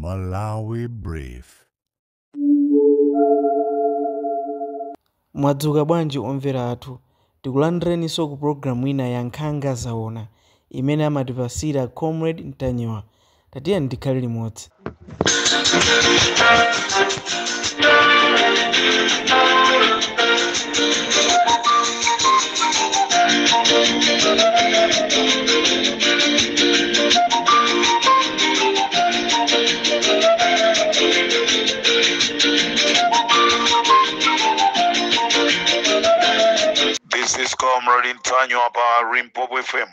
Malawi Brief. Mwadzuka bwanji omvera athu? Tikulandireninso ku programu ina ya Nkhanga Zaona imene amatipasira Comrade Ntanyiwa. Tatiyeni tikhale limodzi. This is Comrade Ntanyiwa pa Limpopo FM.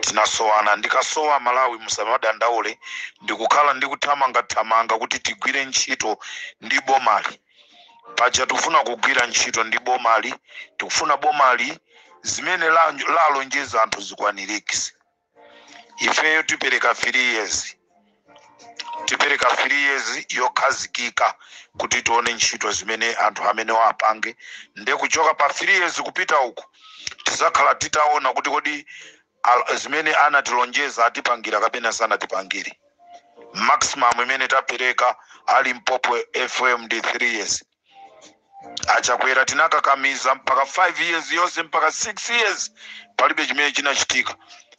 Tinasowana, ndikasowa Malawi musamadandaule, ndikukhala ndikuthamangathamanga kuti tigwire ntchito ndi bomali. Paja tikufuna kugwira ntchito ndi bomali, tikufuna bomali zimene lalonjeza anthu zikwaniritse. Ifeyo tipereka 3 years, tipereka 3 years yokhazikika kuti tione ntchito zimene anthu amene wapange. Nde kuchoka pa 3 years kupita uku tizakhala titaona kuti kodi zimene anatilonjeza atipangira kapena sanatipangire. Maximum imene tapereka a Limpopo FM ndi 3 years. Achakwera tinakakamiza mpaka 5 years yonse, mpaka 6 years, palibe chimene chinachitika.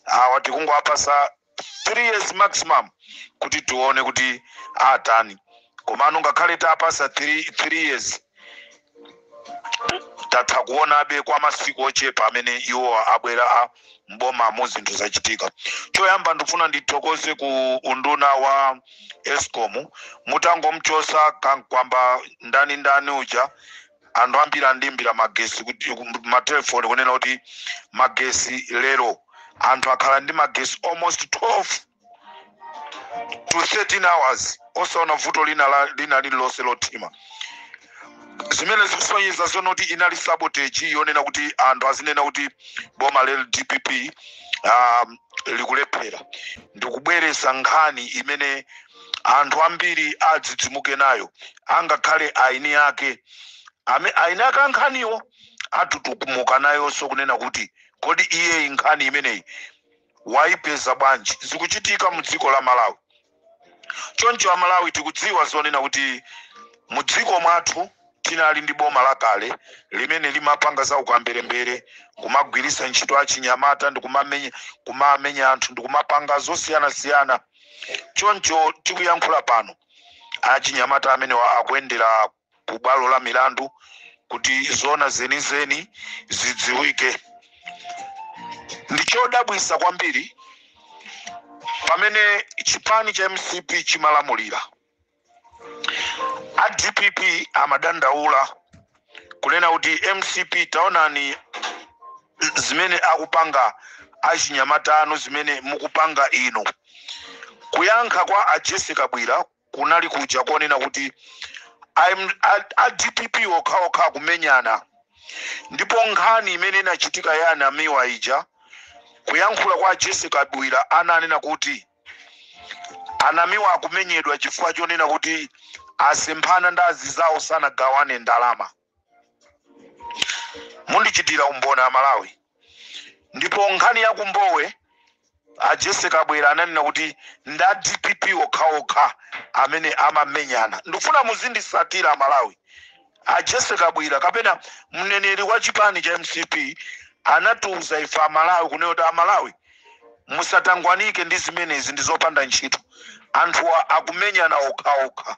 Awa tikungowapasa 3 years maximum kuti tione kuti atani. Komano ngakhale tapasa 3 years, tatha kuonabe kwa masiku ochepa amene iwo abwera a mbomamo zinthu zachitika. Choyamba ndifuna ndithokoze ku unduna wa Escom, mutangomchosa Kankwamba ndani ndani uja, anthu ambiri andimbira magesi kuti matelefoni kunena kuti magesi lero anthu akhala ndi magesi almost 12 to 13 hours osaona vuto lina lililonse lothima, zimene zikusonyeza zono kuti inali sabotage yonena kuti anthu azinena kuti boma la DPP likulephera. Ndikubweresa nkhani imene anthu ambiri adzidzimuke nayo, angakhale aini ake aini ake ankhaniwo atutumuka nayonso kunena kuti kodi iye nkhani imeneyi waipeza bwanji? Zikuchitika mu dziko la Malawi. Choncho Amalawi tikudziwa zonena kuti mu dziko mwathu tinali ndi boma lakale limene limapanga za ukamberembere, kumagwiritsa ntchito achinyamata ndi kumamenya anthu ndi kumapanga zosiyanasiyana. Choncho tikuyankhula pano achinyamata amene akuyendera ku bwalo la milandu kuti zona zenizeni zidziwike. Ndi chodabwitsa kwambiri pamene chipani cha MCP chimalamulira, a DPP amadandaula kunena kuti MCP taonani zimene akupanga achinyamata anu, zimene mukupanga inu. Kuyankha kwa a Jessica Kabwila kunali kuja konena kuti a DPP okhaokha kumenyana. Ndipo nkhani imene inachitika ya Anamiwa ija, kuyankhula kwa Jessica Kabwila ananena kuti Anamiwa akumenyedwa chifukwa chonena kuti asemphana ndi azizawo sanagawane ndalama. Mundichitira umboni Amalawi. Ndipo nkhani ya kumbowe a Jessica Kabwila ananena kuti nda DPP okhaokha amene amamenyana. Ndikufuna muzindisatira Amalawi. A Jessica Kabwila kapena mneneri wa chipani cha MCP anatiuza ife Amalawi kunena kuti Amalawi musatangwanike ndi zimenezi, ndi zopanda ntchito, anthu akumenyana okhaokha.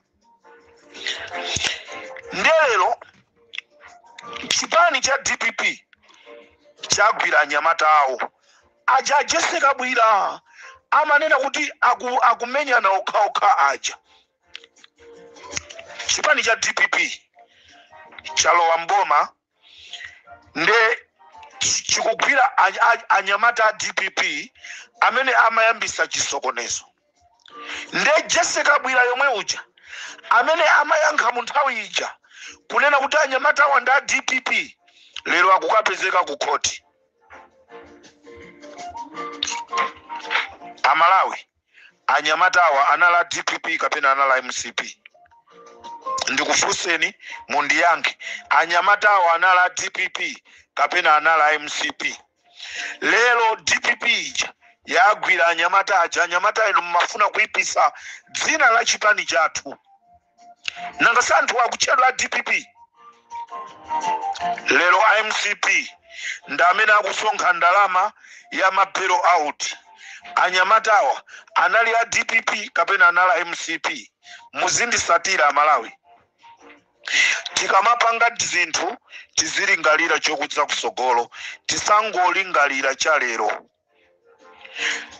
Ndelero chipani cha DPP chagwira anyamata awo aja. A Jessica Kabwila amanena kuti akumenyana okhaokha aja. Chipani cha DPP chalowa mboma nde chikugwira anyamata a DPP amene amayambisa chisokonezo. Nde Jessica Kabwila yomwe uja amene amayankha mu nthawi ija kunena kuti anyamata awa ndi a DPP, lero akukapezeka ku khoti. Amalawi, anyamata awa anali a DPP kapena anali a MCP? Ndikufunseni mundiyankhe, anyamata awa anali a DPP kapena anali a MCP? Lero DPP ija Yagwira anyamata aja. Anyamata inu mmafuna kuipisa dzina la chipani chathu. Nanga si anthu akutchedwa a DPP? Lero a MCP ndi amene akusonkha ndalama ya ma bail out. Anyamatawa anali a DPP kapena anali a MCP? Muzindisatira Amalawi. Tikamapanga zinthu tizilingalira chokudza kusogolo, tisangolingalira cha lero.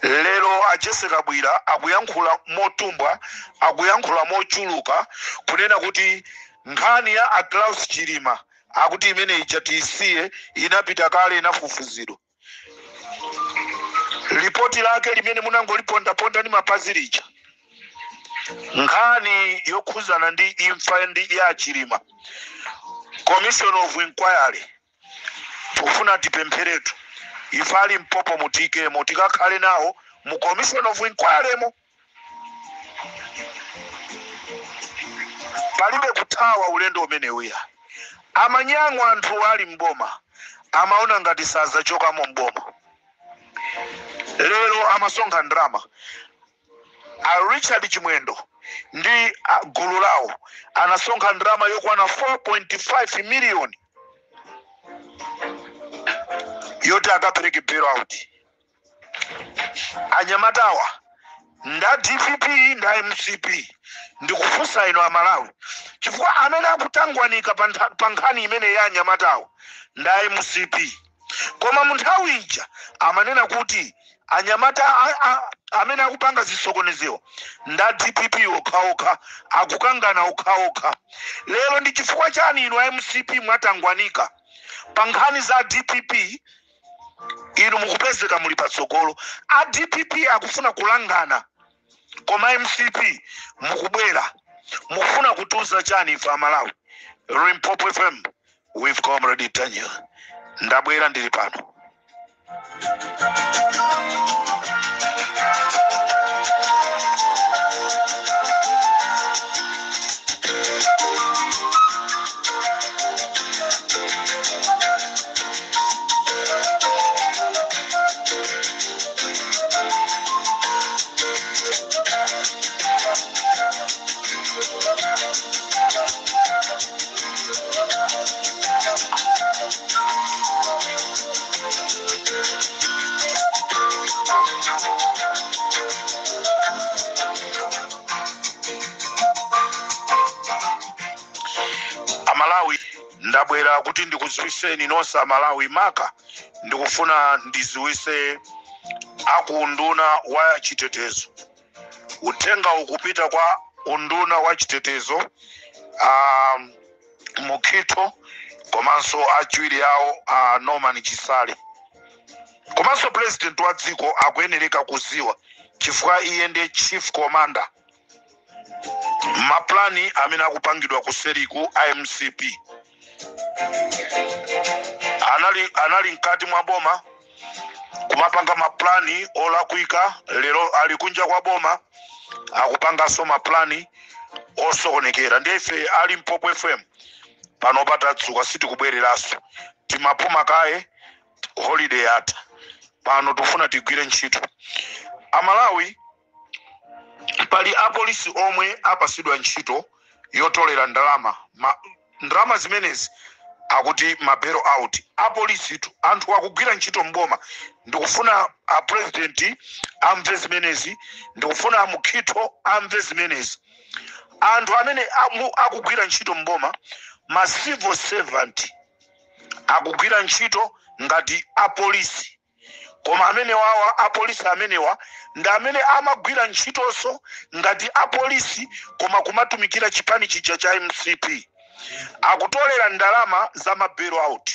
Lero a Jesse Kabwira akuyankhula motumbwa, akuyankhula mochuluka kunena kuti nkhani ya a Klaus Chilima akuti imene ija tiyisiye, inapita kale, inafufuzidwa. Lipoti lake limene munangolipondaponda ndi mapazi lija, nkhani yokhuzana ndi imfa ndi ya Chilima, commission of inquiry, tikufuna tipempheretu ife ali mpopo mutikemo, tikakhale nawo mu commission of inquiry mo. Palibe kuthawa ulendo umene uya. Amanyang'wa anthu ali mboma, amaona ngati sazachokamo mboma. Lero amasonkha ndalama. A Richard Chimwendo ndi gulu lawo anasonkha ndalama yokwana 4.5 miliyoni yoti akapereke bail out. Anyamatawa nda DPP, nda MCP? Ndikufunsa ino Amalawi, chifukwa amene akutangwanika pa nkhani imene ya anyamatawa nda MCP, koma mu nthawi ija amanena kuti anyamata amene akupanga zisokonezewa nda DPP okhaokha, akukangana okhaokha. Lero ndi chifukwa chani inu a MCP mwatangwanika pa nkhani za DPP? Inu mukupezeka muli patsogolo. A DPP akufuna kulangana, koma MCP mukubwera mukufuna kutiuza chani ife Amalawi? Limpopo FM with Comrade Daniel. Ndabwera, ndili pano. Amalawi, ndabwera kuti ndikuziwiseni nonse Amalawi. Maka ndikufuna ndiziwise aku unduna wa chitetezo. Uthenga ukupita kwa unduna wa chitetezo, Mukhito komanso achiwiri awo a Norman Chisale, komanso president wa dziko akuyenereka kuziwa, chifukwa iye ndiye chief commander. Maplani amene akupangidwa kuseriku, iMCP anali mkati mwa boma kumapanga maplani olakwika. Lero ali kunja kwa boma akupanganso maplani osokonekera. Ndiye ife ali Mpopo FM pano patatsuka, sitikubwereranso. Timapuma kaye, holiday yatha, pano tikufuna tigwire ntchito. Amalawi, pali apolisi omwe apasidwa ntchito yotolera ndalama, ndalama zimenezi akuti ma bail out. Apolisi tu, anthu akugwira ntchito mboma. Ndikufuna a president amve zimenezi, ndikufuna Mukhito amve zimenezi. Anthu amene akugwira ntchito mboma, ma civil servant, akugwira ntchito ngati apolisi, koma amene wawa apolisi amenewa ndi amene amagwira ntchitonso ngati apolisi koma kumatumikira chipani chija cha MCP. Akutolera ndalama za ma bail out,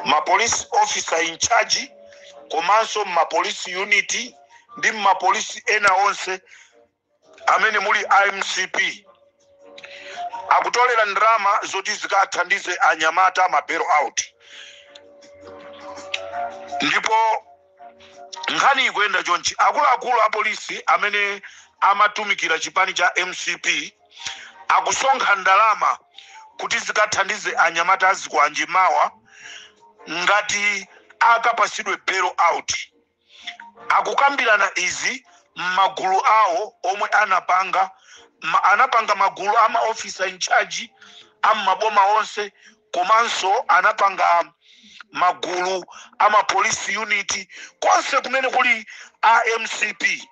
ma police officer in charge komanso ma police unit ndi mapolisi ena onse amene muli iMCP, akutolera ndalama zoti zikathandize anyamata ma bail out. Ndipo nkhani ikuyenda chonchi: akuluakulu apolisi amene amatumikira chipani cha MCP akusonkha ndalama kuti zikathandize anyamata azikwanje mawa ngati akapasidwe bail out. Akukambirana izi m'magulu awo omwe anapanga anapanga magulu ama officer in charge am'maboma onse, komanso anapanga magulu ama police unit konse kumene kuli a MCP.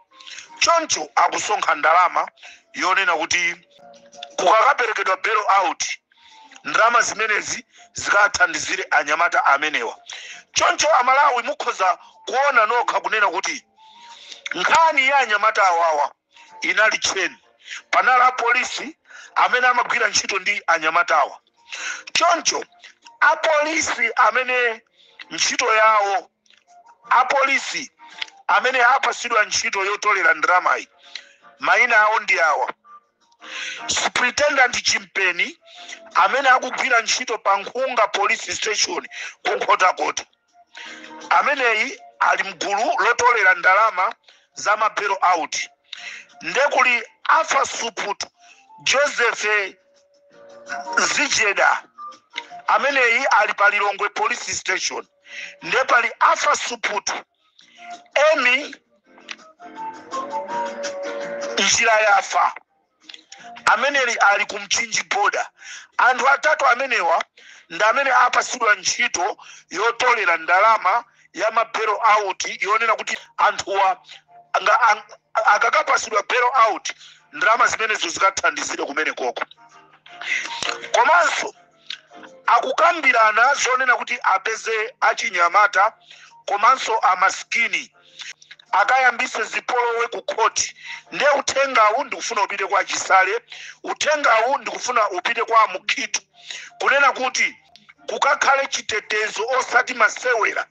Choncho akusonkha ndalama yonena kuti kukakaperekedwa bail out, ndalama zimenezi zikathandizire anyamata amenewa. Choncho Amalawi, mukhoza kuona nokha kunena kuti nkhani ya anyamata awawa inali chain. Panali apolisi amene amagwira ntchito ndi anyamatawa. Choncho apolisi amene ntchito yawo, apolisi amene apasidwa ntchito yotolera ndalamayi, mayina awo ndi awa: Superintendent Chimpeni, amene akugwira ntchito pa Nkhunga Police Station ku Nkhotakota. Ameneyi ali mgulu lotolera ndalama za ma bail out. Ndekuli Alpha Supt Joseph Zijeda, ameneyi ali pa Lilongwe Police Station. Nde pali Alpha Supt Emi Njira Yafa, ameneli ali ku Mchinji border. Anthu atatu amenewa ndi amene apasidwa ntchito yotolera ndalama ya ma bail out, yonena kuti anthuwa akakapasidwa bail out, ndalama zimenezo zikathandizire kumene koko. Komanso akukambirana zonena kuti apeze achinyamata komanso amaskini akayambise zipolowe ku khoti. Ndiye uthengawu ndikufuna upite kwa Chisale, uthengawu ndikufuna upite kwa Mukhitu, kunena kuti kukakhale chitetezo, osati masewera,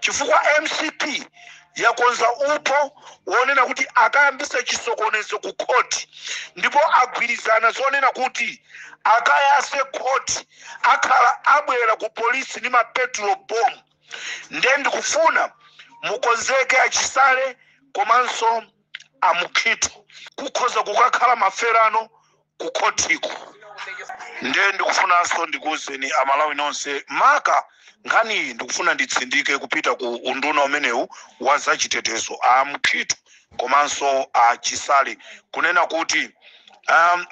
chifukwa MCP yakonza upo wonena kuti akayambise chisokonezo ku khoti, ndipo agwirizana zonena kuti akayase khoti, akhala abwera ku polisi ndi ma petrol bomb. Nde ndikufuna mukonzeke, Achisale komanso Amukhitu, kukhoza kukakhala maferano ku khotiko. Nde ndikufunanso ndikuwuzeni Amalawi nonse, maka nkhaniyi ndikufuna nditsindike kupita ku unduna umenewu wa zachitetezo, Amukhitu komanso Achisale, kunena kuti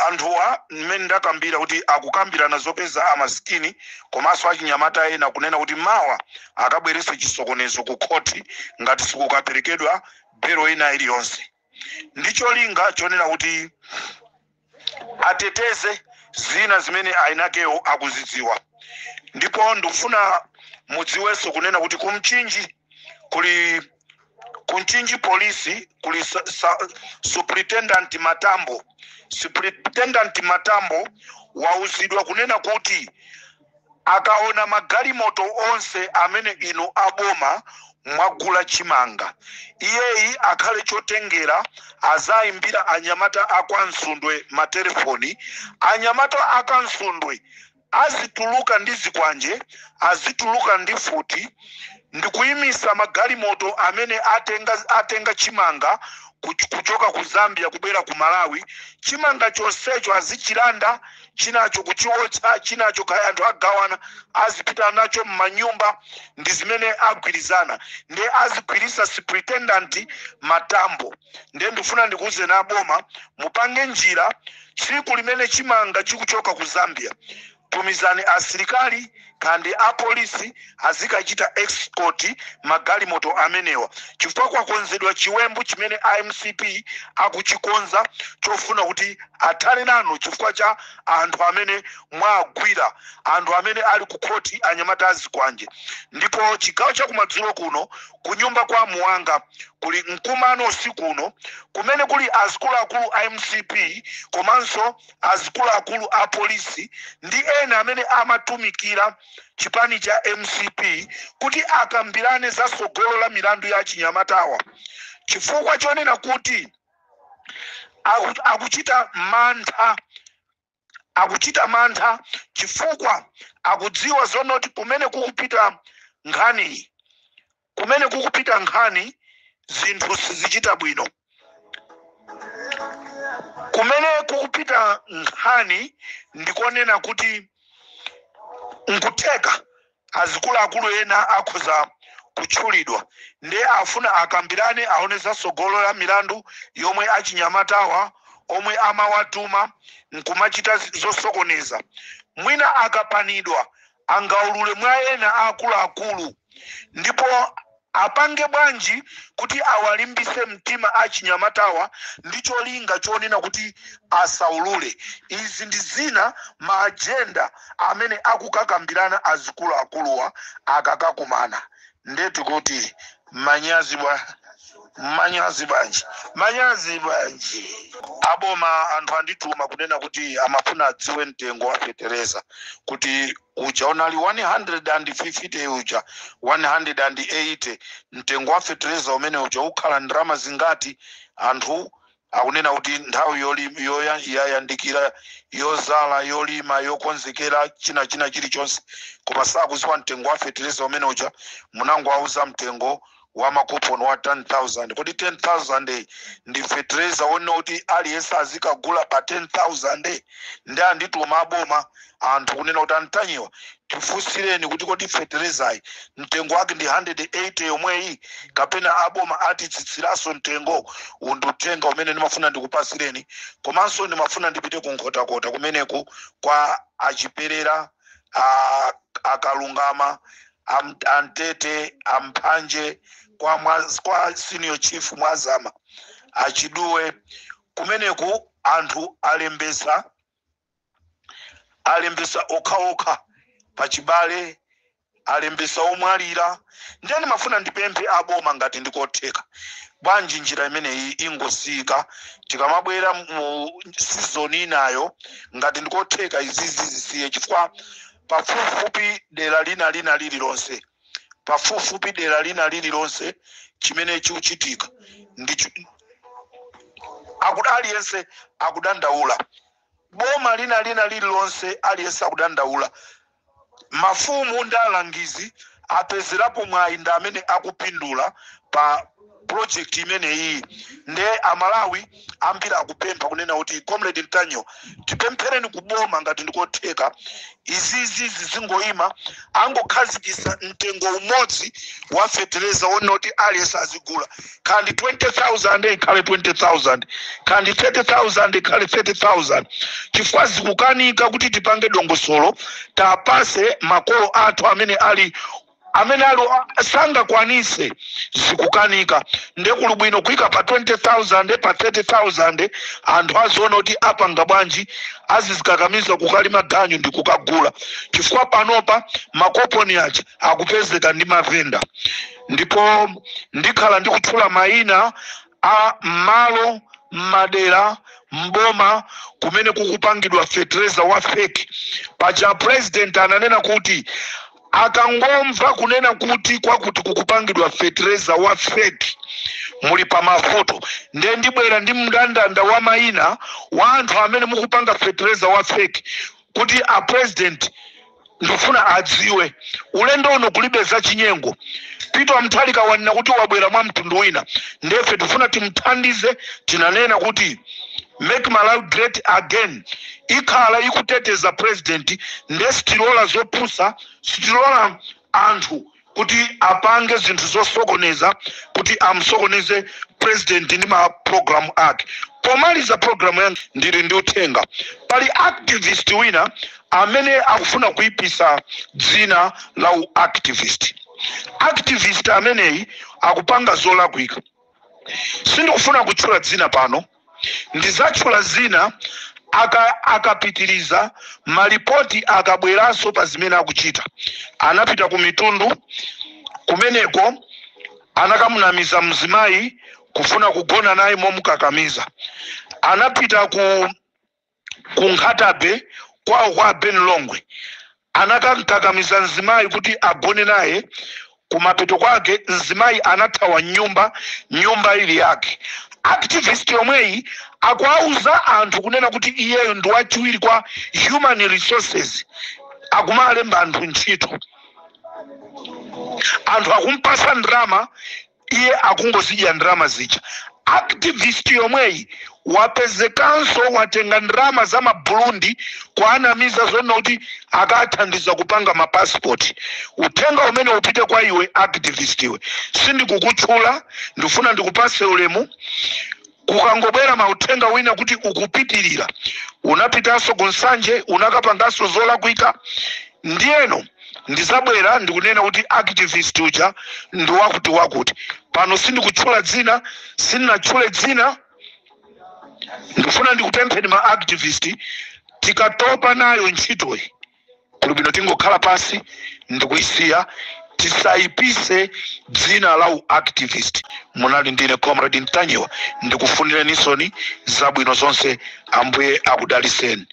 anthuwa mmene ndakambira kuti akukambirana zopeza amasikini komanso achinyamata ena, kunena kuti mawa akabwerese chisokonezo ku khoti ngati sikukaperekedwa belo ina iliyonse, ndi cholinga chonena kuti ateteze zina zimene ainakewo akuzidziwa. Ndipo ndikufuna mudziwenso kunena kuti kumchinji kuli, kumchinji polisi kuli Superintendent Matambo. Superintendent Matambo wauzidwa kunena kuti akaona magalimoto onse amene inu aboma mwagula chimanga, iyeyi akhale chotengera, azayimbira anyamata akwansundwe matelefoni. Anyamata akansundwe azituluka ndi zikwanje, azituluka ndi futi ndikuyimisa magalimoto amene atenga chimanga kuchoka ku Zambia kubwera ku Malawi. Chimanga chonsecho azichilanda, chinacho kuchiotcha, chinacho kaya anthu agawana, azipita nacho m'manyumba. Ndi zimene agwirizana, ndiye azigwirisa Superintendent Matambo. Ndiye ndifuna ndikuwuzeni aboma, mupange njira, tsiku limene chimanga chikuchoka ku Zambia, tumizani asilikali kandi apolisi azikachita escort magalimoto amenewa, chifukwa kwakonzedwa chiwembu chimene iMCP akuchikonza chofuna kuti athane nanu chifukwa cha anthu amene mwagwira, anthu amene ali ku khoti, anyamata azikwanje. Ndipo chigawo chakumadzulo kuno, kunyumba kwa Muwanga, kuli mkumano usiku uno kumene kuli azikuluakulu a MCP komanso azikuluakulu a polisi ndi ena amene amatumikira chipani cha MCP, kuti akambirane za tsogolo la milandu ya chinyamatawa, chifukwa chonena kuti akuchita mantha, akuchita mantha chifukwa akudziwa zonoti kumene kukupita nkhani, kumene kukupita nkhani, zinthu sizichita bwino. Kumene kukupita nkhani ndikonena kuti nkutheka azikuluakulu ena akhoza Kutchulidwa nde afuna akambirane, aone za tsogolo la milandu yomwe achinyamatawa omwe amawatuma nkumachita zosokoneza. Mwina akapanidwa angaulule mwa ena akuluakulu, ndipo apange bwanji kuti awalimbise mtima achinyamatawa ndi cholinga chonena kuti asaulule. Izi ndi zina ma agenda amene akukakambirana azikuluakuluwa akakakumana. Ndetu kuti manyazi bwa, manyazi bwanji, manyazi bwanji! Aboma, anthu andituma kunena kuti amafuna adziwe mtengo wa fetereza, kuti uja unali 150, uja 180, mtengo wa fetereza umene uja ukhala ndalama zingati? Anthu akunena kuti nthawi yayandikira, yozala, yolima, yokonzekera china china chilichonse, koma sakuziwa mtengo wa fetereza umene uja. Munangowauza mtengo wa makuponi wa 10,000. Kodi 10,000 ndi fetereza wonena kuti aliyense azikagula pa 10,000? Ndi andituma aboma anthu kunena kuti, "Antanyiwa, tifunsireni kuti kodi feterezayi mtengo wake ndi 180 yomweyi kapena aboma atitsitsiranso mtengo?" Uwu ndi uthenga umene ndimafuna ndikupasireni. Komanso ndimafuna ndipite ku Nkhotakota kumeneku kwa Achiperera, Akalungama, Antete, Amphanje, kwa Senior Chief Mwazama, Achiduwe. Kumeneku anthu alembesa okhaokha pachibale, alembesa omwalira. Ndiye ndimafuna ndipemphe aboma, ngati ndikotheka bwanji njira imeneyi ingosika tikamabwera mu season inayo. Ngati ndikotheka, izizi zisiye, chifukwa pafupifupi dera lina lina lililonse, pafupifupi dera lina lililonse, chimene chikuchitika ndi akuti aliyense akudandaula. Boma lina lina lililonse, aliyense akudandaula. Mafumu ndi alangizi apezerapo mwayi, ndi amene akupindula pa project imeneyi. Nde Amalawi ambiri akupempha kunena kuti, "Comrade Ntanyiwa, tipemphereni kuboma, ngati ndikotheka, izizi zizingoyima, angokhazikisa mtengo umodzi wa fetereza wonena kuti aliyense azigula, kandi 20,000 ikhale 20,000, kandi 30,000 ikhale 30,000, chifukwa zikukanika kuti tipange dongosolo, tapase makolo athu amene ali sangakwanise, zikukanika. Ndekuli bwino kuyika pa 20,000, pa 30,000, anthu aziona kuti apanga bwanji, azizikakamiza kukalima ganyu ndi kukagula, chifukwa panopa makoponi aja akupezeka ndi mavenda." Ndipo ndikhala ndikutchula mayina a malo m'madera, mboma kumene kukupangidwa fetereza wa fake. Paja President ananena kuti akangomva kunena kuti kwakuti kukupangidwa fetereza wa fake, muli pa mavuto. Ndiye ndibwera ndi mndandanda wa mayina wa anthu amene mukupanga fetereza wa fake, kuti a President ndifuna adziwe, ulendo uno kulibe zachinyengo. Peter Mutharika wanena kuti wabwera mwa mtundu wina, ndefe tifuna timthandize. Tinanena kuti Make Malawi Great Again ikhala ikuteteza President, nde sitilola zopusa, sitilola anthu kuti apange zinthu zosokoneza, kuti amsokoneze President ndi ma program ake. Pomaliza program yanga, ndili ndi uthenga. Pali activist wina amene akufuna kuyipisa dzina la activist. Activist ameneyi akupanga zolakwika. Sindikufuna kutchula dzina pano, ndizatchula zina akapitiriza, malipoti akabweranso pa zimene akuchita. Anapita ku Mitundu kumeneko, anakamunamiza mzimayi kufuna kugona naye momukakamiza. Anapita ku Nkhatabe kwawo kwa Ben Longwe, anakamkakamiza mzimayi kuti agone naye. Kumapeto kwake mzimayi anathawa nyumba, nyumba ili yake. Activist yomweyi akuauza anthu kunena kuti iyeyo ndi wachiwiri kwa human resources, akumalemba anthu ntchito, anthu akumpasa ndrama, iye akungozidya ndrama zija. Activist yomweyi wapezekanso watenga ndalama za maburundi kuanamiza zonena kuti akathandiza kupanga mapasipoti. Uthenga umene upite kwa iwe activist iwe, sindikukutchula, ndifuna ndikupase ulemu. Kukangobwera mauthenga wina kuti ukupitirira, unapitanso ku Nsanje, unakapanganso zolakwika, ndiyeno ndizabwera ndikunena kuti activist uja ndi wakuti wakuti. Pano sindikutchula dzina, sindinatchule dzina. Ndifuna ndikupempheni ma activist, tikatopa nayo ntchitoyi, kuli bwino tingokhala pasi ndikuyisiya, tisayipise dzina la uactivist. Munali ndine Comrade Ntanyiwa, ndikufunireni zabwino zonse, Ambuye akudaliseni.